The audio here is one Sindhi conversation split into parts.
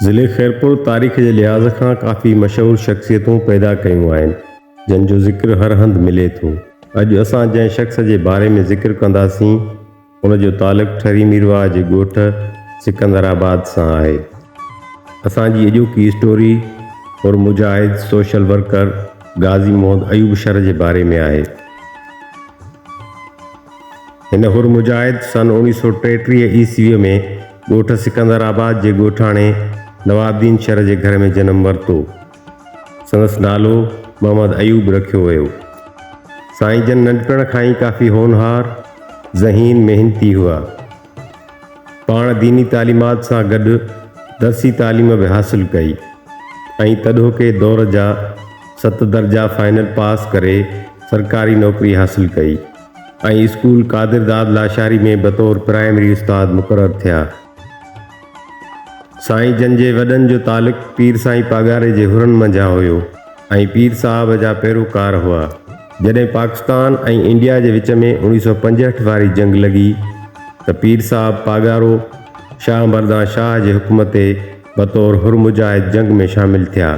ضلعي خيرپور تاريخ جي لحاظ کان ڪافي مشهور شخصيتون پيدا ڪيون آهن، جن جو ذڪر هر هنڌ ملي ٿو. اڄ اسان جنهن شخص جي باري ۾ ذڪر ڪنداسين، ان جو تعلق ٺري ميرواهه جي ڳوٺ سڪندر آباد سان آهي. اسان جي اڄوڪي اسٽوري حر مجاهد سوشل ورڪر غازي محمد ايوب شر جي باري ۾ آهي. هن حر مجاهد سن 1933 عيسويء ۾ ڳوٺ سڪندر آباد جي ڳوٺاڻي نواب دين شر جي گهر ۾ جنم ورتو. سندس نالو محمد ايوب رکيو ويو. سائين جن ننڍپڻ کان ئي ڪافي هونهار، ذهين، محنتي هئا. پاڻ ديني تعليمات سان گڏ درسي تعليم به حاصل ڪئي ۽ تڏهوڪي دور جا ست درجا فائنل پاس ڪري سرڪاري نوڪري حاصل ڪئي ۽ اسڪول قادر داد لاشاري ۾ بطور پرائمري استاد مقرر ٿيا. سائين جن جي وڏن جو تعلق پير سائين پاڳاري جي حرن منجهان هيو ۽ پير صاحب جا پيروڪار هئا. جڏهن پاڪستان ۽ انڊيا جي وچ ۾ 1965 واري جنگ لڳي ته پير صاحب پاڳارو شاهه مردان شاهه جي حڪم تي بطور حر مجاهد جنگ ۾ شامل ٿيا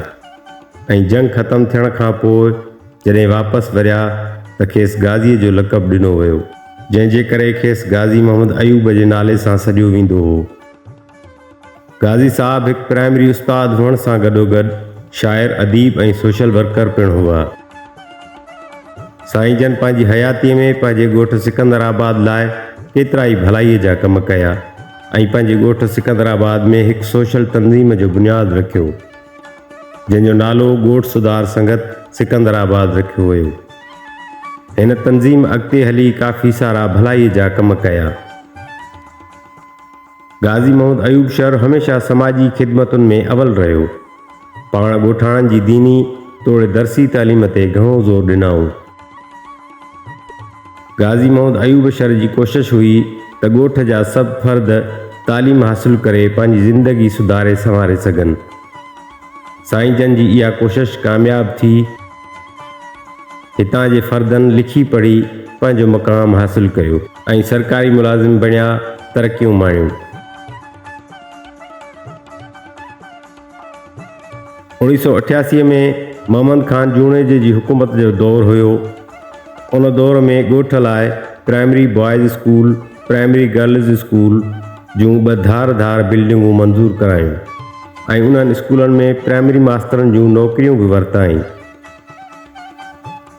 ۽ جنگ ختم ٿيڻ کان پوء جڏهن واپس وريا ته کيس غازيء جو لقب ڏنو ويو، جنهن جي ڪري کيس غازي محمد ايوب جي نالي سان سڏيو ويندو هو. غازي صاحب هڪ پرائمري استاد هئڻ سان گڏوگڏ شاعر، اديب ۽ سوشل ورڪر پڻ هئا. سائين جن پنهنجي حياتيء ۾ پنهنجي ڳوٺ سڪندر آباد لاء ڪيترائي ڀلائيء جا ڪم ڪيا ۽ پنهنجي ڳوٺ سڪندر آباد ۾ هڪ سوشل تنظيم جو بنياد رکيو. جنهن جو نالو ڳوٺ سڌار سنگت سڪندر آباد رکيو ويو. هن تنظيم اڳتي هلي ڪافي سارا ڀلائيء جا ڪم ڪيا. غازي محمد ايوب شر هميشه سماجي خدمتن ۾ اول رهيو. پاڻ ڳوٺاڻن جي ديني توڙي درسي تعليم تي گهڻو زور ڏنائون. غازي محمد ايوب شر جي ڪوشش هئي ته ڳوٺ جا سڀ فرد تعليم حاصل ڪري پنهنجي زندگي سڌاري سنواري سگهن. سائين جن جي اها ڪوشش ڪامياب ٿي. هتان جي فردن لکي پڙهي پنهنجو مقام حاصل ڪيو ۽ سرڪاري ملازم بڻيا ترقيون ماڻيون. 1988 ۾ محمد خان جوڻيجي جي حڪومت جو دور هيو. ان دور ۾ ڳوٺ لاء primary boys school, primary girls school جون ٻه ڌار ڌار بلڊنگون منظور ڪرايون ۽ انهن اسڪولن ۾ پرائمري ماسترن جون نوڪريون به ورتائين.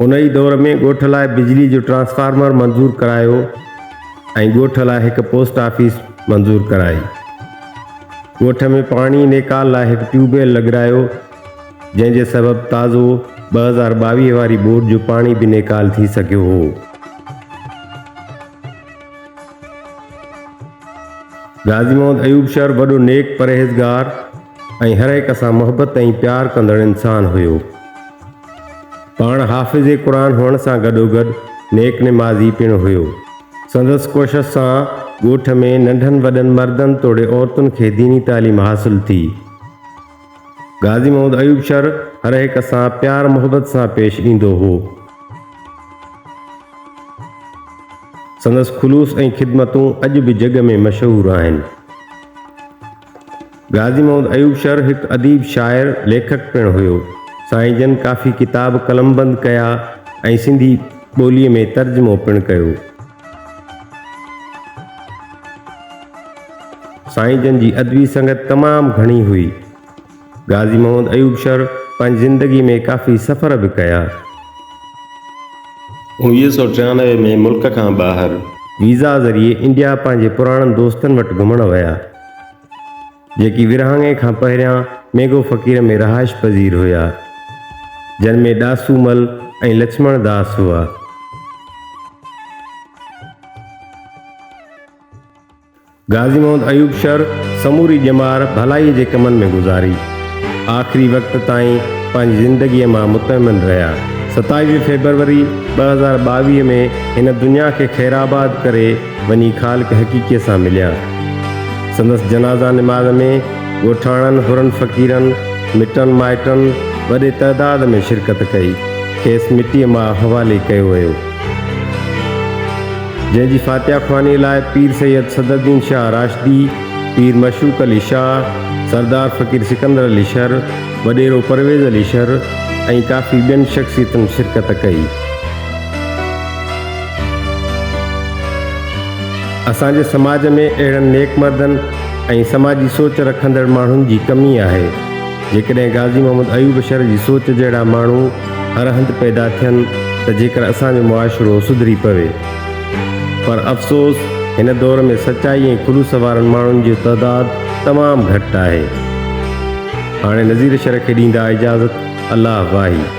ان ئي دور ۾ ڳوٺ لاء بجلي جو ٽرانسفارمر منظور ڪرايو ۽ ڳوٺ لاء هڪ پوسٽ آفيس منظور ڪرائي. ڳوٺ ۾ پاڻي نيڪال لاء هڪ ٽيوب ويل لڳرايو، جنهن جي سبب تازو 2022 واري ٻوڏ جو پاڻي به نيڪال ٿي سگهيو هو. غازي محمد ايوب شر وڏو نيڪ پرهيزگار ۽ هر هڪ سان محبت ۽ پيار ڪندڙ انسان هيو. پاڻ حافظ قرآن هئڻ سان گڏوگڏ نيڪ نمازي پڻ هيو. سندس ڪوشش سان ڳوٺ ۾ ننڍن وڏن مردن توڙي عورتن کي ديني تعليم حاصل ٿي. غازي محمد ايوب شر هر هڪ سان پيار محبت سان پيش ايندو هو. سندس خلوص ۽ خدمتون اڄ به جڳ ۾ مشهور آهن. غازي محمد ايوب شر هڪ اديب، شاعر، ليکڪ پڻ هيو. سائين جن ڪافي ڪتاب قلمبند ڪيا ۽ سنڌي ٻوليء ۾ ترجمو پڻ ڪيو. سائين جن جي ادبي سنگت تمام گهڻي هئي. غازي محمد ايوب شر پنهنجي زندگي ۾ ڪافي سفر به ڪيا. 1993 ۾ ملڪ کان ٻاهر. ويزا ذريعي انڊيا پنهنجي پراڻن دوستن وٽ گهمڻ ويا، جيڪي ورهاڱي کان پهريان ميگهو فقير ۾ رهائش پذير هيا، جن ۾ ڏاسو مل ۽ لڇمڻ داس هئا. غازي محمد ايوب شر سموري ڄمار ڀلائيء جي ڪمن ۾ گذاري. آخري وقت تائين پنهنجي زندگيء مان مطئمن رهيا. ستاويهه فيبروري 2022 ۾ هن دنيا کي خيرآباد ڪري وڃي خالق حقيقيء سان مليا. سندس جنازه نماز ۾ ڳوٺاڻن، حرن فقيرن، مٽن مائٽن وڏي تعداد ۾ شرڪت ڪئي. کيس مٽيء ماء حوالي ڪيو ويو. جنهن جي فاتحه خواني لاء پير سيد صدرالدين شاهه راشدي، پير معشوق علي شاهه، سردار فقير سڪندر علي شر، وڏيرو پرويز علي شر ۽ ڪافي ٻين شخصيتن شرڪت ڪئي. اسان جي سماج ۾ اهڙن نيڪ مردن ۽ سماجي سوچ رکندڙ ماڻهن جي ڪمي آهي. جيڪڏهن غازي محمد ايوب شر جي سوچ جهڙا ماڻهو هر هنڌ پيدا ٿين ته جيڪر اسان جو معاشرو سڌري پوي. پر افسوس هن دور ۾ سچائي ۽ خلوص وارن ماڻهن جو تعداد تمام گهٽ آهي. هاڻي نذير شر کي ڏيندا اجازت الله واهي.